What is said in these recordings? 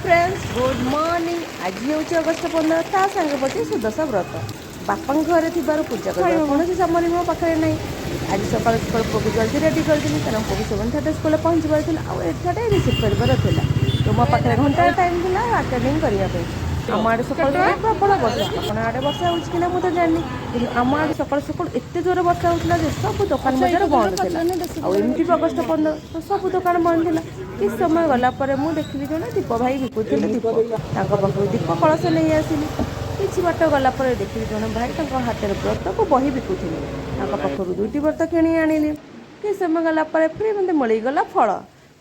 Friends, good morning. ଆଜି ହେଉଛି August 15, ତା ସାଙ୍ଗେ ପଛେ ସୁଦଶା ବ୍ରତ। ବାପାଙ୍କ ଘରେ ଥିବାରୁ ପୂଜା କରିବା କୌଣସି ସାମଗ୍ରୀ ମୋ ପାଖରେ ନାହିଁ। ଆଜି ସକାଳୁ ସକାଳୁ ପୁଅକୁ ଜଲ୍ଦି ରେଡ଼ି କରିଦେଲି, କାରଣ ପୁଅକୁ 7:30 ସ୍କୁଲରେ ପହଞ୍ଚିବାର ଥିଲା ଆଉ 8:30 ରିସିଭ୍ କରିବାର ଥିଲା। ତ ମୋ ପାଖରେ ଘଣ୍ଟାଏ ଟାଇମ୍ ଥିଲା ଆଟେଣ୍ଡିଂ କରିବା ପାଇଁ। ଆମ ଆଡ଼େ ସକାଳୁ ସକାଳୁ ପ୍ରବଳ ବର୍ଷା। ଆପଣ ଆଡ଼େ ବର୍ଷା ହେଉଛି କି ନା ମୁଁ ତ ଜାଣିନି, କିନ୍ତୁ ଆମ ଆଡ଼େ ସକାଳୁ ସକାଳୁ ଏତେ ଜୋରେ ବର୍ଷା ହେଉଥିଲା ଯେ ସବୁ ଦୋକାନ ବଜାର ବନ୍ଦ ଥିଲା। ଆଉ ଏମିତି ବି ଅଗଷ୍ଟ 15, ତ ସବୁ ଦୋକାନ ବନ୍ଦ ଥିଲା। କିଛି ସମୟ ଗଲା ପରେ ମୁଁ ଦେଖିଲି ଜଣେ ଦୀପ ଭାଇ ବିକୁଥିଲେ ଦୀପ। ତାଙ୍କ ପାଖରୁ ଦୀପ କଳସ ନେଇ ଆସିଲି। କିଛି ବାଟ ଗଲା ପରେ ଦେଖିଲି ଜଣେ ଭାଇ ତାଙ୍କ ହାତରେ ବ୍ରତକୁ ବହି ବିକୁଥିଲେ। ତାଙ୍କ ପାଖରୁ ଦୁଇଟି ବ୍ରତ କିଣି ଆଣିଲି। କିଛି ସମୟ ଗଲା ପରେ ଫେର ମୋତେ ମିଳିଗଲା ଫଳ।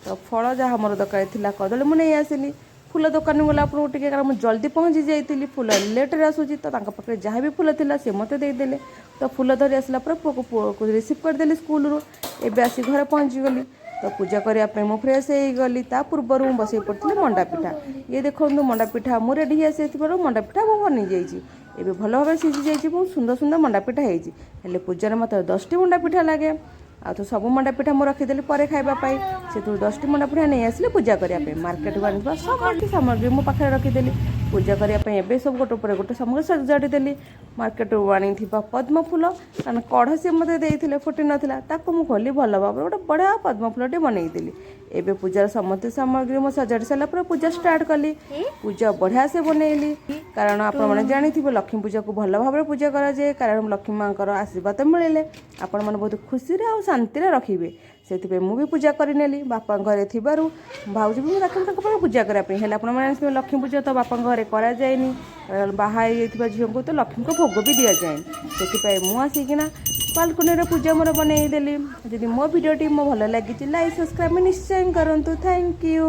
ତ ଫଳ ଯାହା ମୋର ଦରକାର ଥିଲା, କଦଳୀ ମୁଁ ନେଇ ଆସିଲି। ଫୁଲ ଦୋକାନକୁ ଗଲା ଆପଣଙ୍କୁ ଟିକେ, କାରଣ ମୁଁ ଜଲ୍ଦି ପହଞ୍ଚି ଯାଇଥିଲି, ଫୁଲ ଲେଟ୍ରେ ଆସୁଛି। ତ ତାଙ୍କ ପାଖରେ ଯାହା ବି ଫୁଲ ଥିଲା, ସେ ମୋତେ ଦେଇଦେଲେ। ତ ଫୁଲ ଧରି ଆସିଲା ପରେ ପୁଅକୁ ରିସିଭ୍ କରିଦେଲି ସ୍କୁଲରୁ। ଏବେ ଆସି ଘରେ ପହଞ୍ଚିଗଲି। ତ ପୂଜା କରିବା ପାଇଁ ମୁଁ ଫ୍ରେଶ୍ ହେଇଗଲି। ତା ପୂର୍ବରୁ ମୁଁ ବସେଇ ପଡ଼ିଥିଲି ମଣ୍ଡା ପିଠା। ଇଏ ଦେଖନ୍ତୁ ମଣ୍ଡା ପିଠା। ମୁଁ ରେଡ଼ି ହେଇ ଆସିଥିବାରୁ ମଣ୍ଡା ପିଠା ମୁଁ ବନେଇ ଯାଇଛି। ଏବେ ଭଲ ଭାବରେ ସିଝି ଯାଇଛି, ବହୁତ ସୁନ୍ଦର ସୁନ୍ଦର ମଣ୍ଡା ପିଠା ହେଇଛି। ହେଲେ ପୂଜାରେ ମୋତେ 10ଟି ମଣ୍ଡା ପିଠା ଲାଗେ। ଆଉ ତ ସବୁ ମଣ୍ଡା ପିଠା ମୁଁ ରଖିଦେଲି ପରେ ଖାଇବା ପାଇଁ। ସେଥିରୁ 10ଟି ମଣ୍ଡା ପିଠା ନେଇ ଆସିଲି ପୂଜା କରିବା ପାଇଁ। ମାର୍କେଟକୁ ଆଣିଥିବା ସମସ୍ତ ସାମଗ୍ରୀ ମୁଁ ପାଖରେ ରଖିଦେଲି ପୂଜା କରିବା ପାଇଁ। ଏବେ ସବୁ ଗୋଟେ ଉପରେ ଗୋଟେ ସାମଗ୍ରୀ ସଜାଡ଼ି ଦେଲି। ମାର୍କେଟରୁ ଆଣିଥିବା ପଦ୍ମ ଫୁଲ, କାରଣ କଢ଼ ସିଏ ମୋତେ ଦେଇଥିଲେ ଫୁଟି ନଥିଲା, ତାକୁ ମୁଁ ଖୋଲି ଭଲ ଭାବରେ ଗୋଟେ ବଢ଼ିଆ ପଦ୍ମ ଫୁଲଟି ବନେଇଦେଲି। ଏବେ ପୂଜାର ସମସ୍ତ ସାମଗ୍ରୀ ମୁଁ ସଜାଡ଼ି ସାରିଲା ପରେ ପୂଜା ଷ୍ଟାର୍ଟ କଲି। ପୂଜା ବଢ଼ିଆ ସେ ବନେଇଲି, କାରଣ ଆପଣମାନେ ଜାଣିଥିବେ ଲକ୍ଷ୍ମୀ ପୂଜାକୁ ଭଲ ଭାବରେ ପୂଜା କରାଯାଏ, କାରଣ ଲକ୍ଷ୍ମୀ ମାଙ୍କର ଆଶୀର୍ବାଦ ମିଳିଲେ ଆପଣମାନେ ବହୁତ ଖୁସିରେ ଆଉ ଶାନ୍ତିରେ ରଖିବେ। ସେଥିପାଇଁ ମୁଁ ବି ପୂଜା କରିନେଲି। ବାପାଙ୍କ ଘରେ ଥିବାରୁ ଭାଉଜ ବି ମୁଁ ଡାକିଲି ତାଙ୍କ ପାଖରେ ପୂଜା କରିବା ପାଇଁ। ହେଲେ ଆପଣମାନେ ଜାଣିଥିବେ, ଲକ୍ଷ୍ମୀ ପୂଜା ତ ବାପାଙ୍କ ଘରେ କରାଯାଏନି। କାରଣ ବାହା ହେଇଯାଇଥିବା ଝିଅଙ୍କୁ ତ ଲକ୍ଷ୍ମୀଙ୍କ ଭୋଗ ବି ଦିଆଯାଏନି। ସେଥିପାଇଁ ମୁଁ ଆସିକିନା ବାଲକୋନିରେ ପୂଜା ମୋର ବନେଇଦେଲି। ଯଦି ମୋ ଭିଡ଼ିଓଟି ମୋ ଭଲ ଲାଗିଛି, ଲାଇକ୍, ସବସ୍କ୍ରାଇବ୍ ନିଶ୍ଚୟ କରନ୍ତୁ। Thank you.